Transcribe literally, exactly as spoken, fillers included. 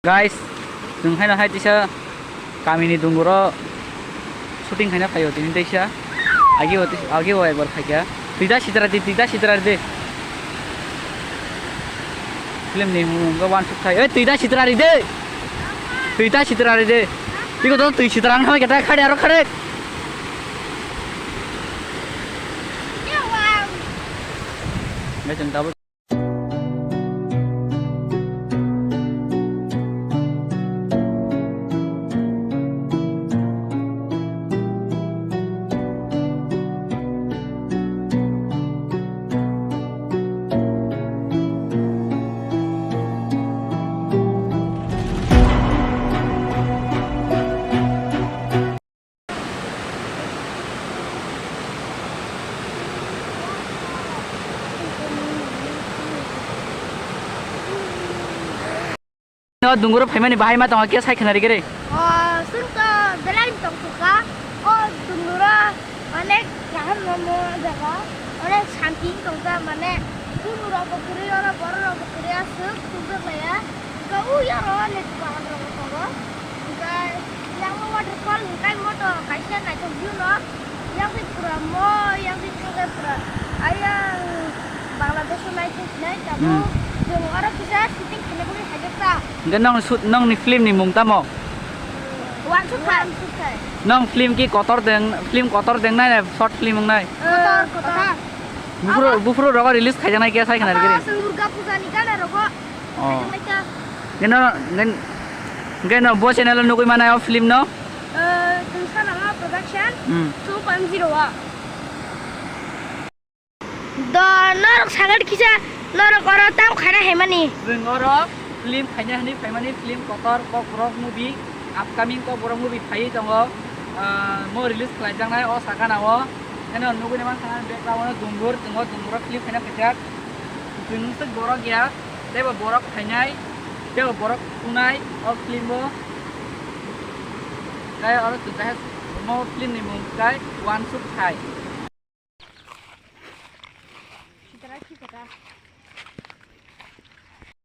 Guys, chwng haino hai tisa kamini dunguro shooting khaina phaio tini teisa. Agi o, agi o ekbar phaikha. Twi da sitra di, twi da sitra di. Film ni mung go wan suk thai. Oi, twi da sitra di de. Twi da sitra di de. Iko to twi sitra ang hai kata khade aro khade. Guys, ang tabuk. No dunguro phaimani bahai ma tongo khe sai khna rigre. O, chwng to belai tong kha. O dunguro onek kaham no mo jaga. Onek santi tong kha mane dunguro bo kwrwi oro borok rok bo kwrwi aswk tong kha ya. Ka u yaro le bahan rok tongo. Ka yang waterfall hwnkhe mo to kaisa naithok view no. Yang Tripura mo, yang Tripura pura. Ayang Bangladesh o nai thok nai tamo. Hmm. Jong oro kisa shooting khana bwlai hajak ta. Hwnkhe nong shoot, nong ni film ni mung tamo? Wan suk thai. Wan suk thai. Nong film ki kotor deng, film kotor deng nai, nai short film wng nai? Kotor, kotor. Bufru, bufru rogo release khaijak nai khe sai khna rigri. Apa, Durga Puja ni gana rogo. Oh. Khaijak nai khe. Geno, gen, geno bo channel o nugui manai o film no? Eh, Tungsana Production Hmm. two point zero o. Do norok sagat kisa norok oro tam khaina haimani. Chwng oro film khaina hwnwi phaimani, film kotor Kokborok movie, upcoming Kokborok movie phaiwi tongo. Ah, mo release khlaijaknai o sakana o. Eno nugui naima sakha background o dungur, chwng o dunguro film khaina phaijak. Chwng swk borok ya, teibo borok khainai, teibo borok thunai o film o. Tei oro chwng kaisa mo film ni mung khe Wansuk Thai.